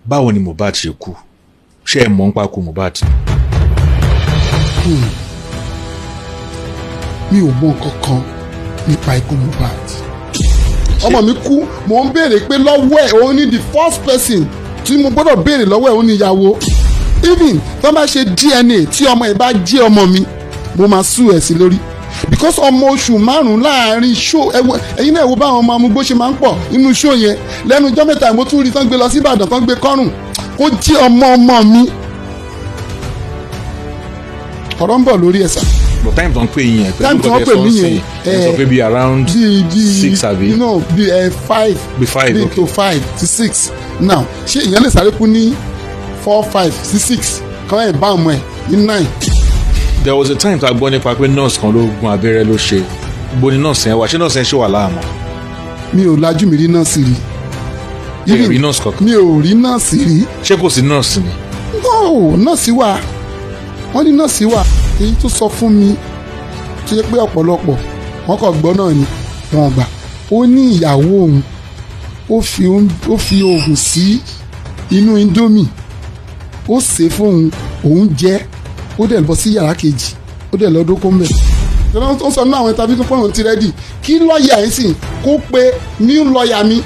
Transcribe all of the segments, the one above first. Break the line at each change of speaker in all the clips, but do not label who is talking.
Báwo ni Mohbad ṣe kú? Ṣé ẹ mọ̀ nípa ikú Mohbad?
Mi ò mọ nǹkan kan nípa ikú Mohbad. Ọmọ mi kú, mò ń béèrè pé lọ́wọ́ ẹ̀, òun ni the first person tí mo gbọ́dọ̀ béèrè lọ́wọ́ ẹ̀, òun ni ìyàwó. Even tí wọ́n bá ṣe DNA, tí ọmọ ẹ̀ bá jẹ́ ọmọ mi, mo máa sue ẹ̀ sí lórí, because ọmọ oṣù 5 láàrin show. Ẹ̀yin náà wo báwọn ọmọ amúgbó ṣe máa ń pọ̀ nínú show yẹn. Lẹ́nu ọjọ́ mẹ́ta, mo tún rí tán gbé lọ sí Ìbàdàn, tán gbé kọ́rùn. Kó jẹ́ ọmọ ọmọ mi, ọ̀rọ̀ ń bọ̀ lórí ẹ̀ sà.
But time tó ń pè yín yẹn,
Time tí wọ́n pè mí yẹn,
ẹ sọ pé bí around
bíi
6 àbí?
You know, bíi 5.
Bí 5.
Bíi to 5 to 6 now. Ṣé ìyẹn lè sáré kú ní 4, 5 sí 6 kọ́ ẹ̀ bá ọmọ ẹ̀ ní 9?
There was a time tá a gbọ́ nípa pé nurse kan ló gun abẹ́rẹ́ ló ṣe bó ni nurse yẹn wà. Ṣé nurse yẹn ṣì wà láàmú?
Mi ò lajú mi rí nọ́ọ̀sì rí.
Ẹ rí nurse kankan?
Mi ò rí nọ́ọ̀sì rí.
Ṣé kò sí nurse ni?
No, nọ́ọ̀sì wà, wọ́n ní nọ́ọ̀sì wà. Èyí tó sọ fún mi, tó yẹ pé ọ̀pọ̀lọpọ̀ wọ́n kàn gbọ́ náà ni wọ́n gbà, ó ní ìyàwó òun ó fi oògùn sí inú Indomie, ó sè é fóun, òun jẹ, ó dẹ̀ bọ́ sí yàrá kejì, ó dẹ̀ lọ́dún kó ń bẹ̀. Ó sọ nínú àwọn interview tó pọ̀, òun ti ready kí lọ́ọ̀yà yẹn sì kó pe new lọ́ọ̀yà mi,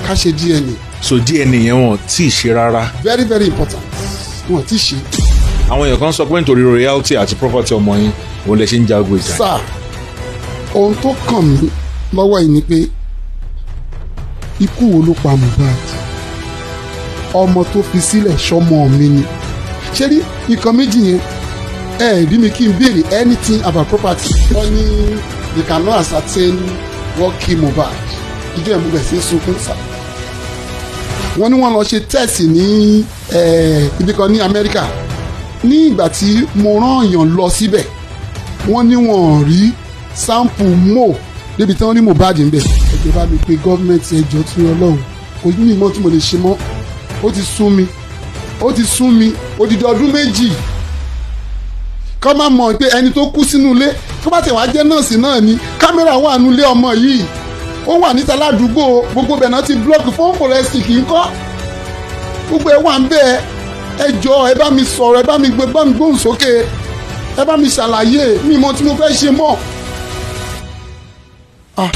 ká ṣe DNA.
So DNA yẹn, wọn tí ì ṣe rárá?
Very, very important, wọn ti ṣe.
Àwọn èèyàn kan sọ pé nítorí royalty àti property ọmọ yín, òun lè ṣe ń jagun ìjà.
Sir, ohun tó kàn mí lọ́wọ́ yìí ni pé ikú wo ló pa Mohbad? Ọmọ tó fi sílẹ̀, sọmọ mi ni? Ṣé rí nǹkan méjì yẹn, ẹ rí mi kí n béèrè anything about property. Wọ́n ní they cannot ascertain what kill Mohbad. Ìjọ ẹ̀ mú bẹ̀ sí sunkún sá. Wọ́n ní wọ́n lọ ṣe test ní ibi kan ní Amẹ́ríkà. Ní ìgbà tí mo rán èèyàn lọ síbẹ̀, wọ́n ní wọ́n rí sample mo débi tí wọ́n ní Mohbad ń bẹ̀. Ẹ jọ̀ọ́, bá mi pe gọ́ọ̀mẹ̀ntì, ẹ jọ̀ọ́, tún Ọlọ́run. Kò ní ìmọ̀ tí mo lè ṣe mọ́. Ó ti sún mi, ó ti sún mi. Odidi ọdún 2, kọ́ máa mọ̀ pé ẹni tó kú sínú ilé, tó bá tẹ̀ wá jẹ́ nọ́ọ̀sì náà ni. Kámẹ́rà wà nulẹ̀ ọmọ yìí, ó wà níta ládùúgbò, gbogbo bẹ̀ náà ti block. Phone forensic ńkọ́? Gbogbo ẹ̀ wà ń bẹ́ẹ̀. Ẹ jọ̀ọ́, ẹ bá mi sọ̀rọ̀, ẹ bá mi gbé, bá mi gbóhùn sókè, ẹ bá mi ṣàlàyé. Mi mọ̀ tí mo fẹ́ ṣe mọ́. Ah.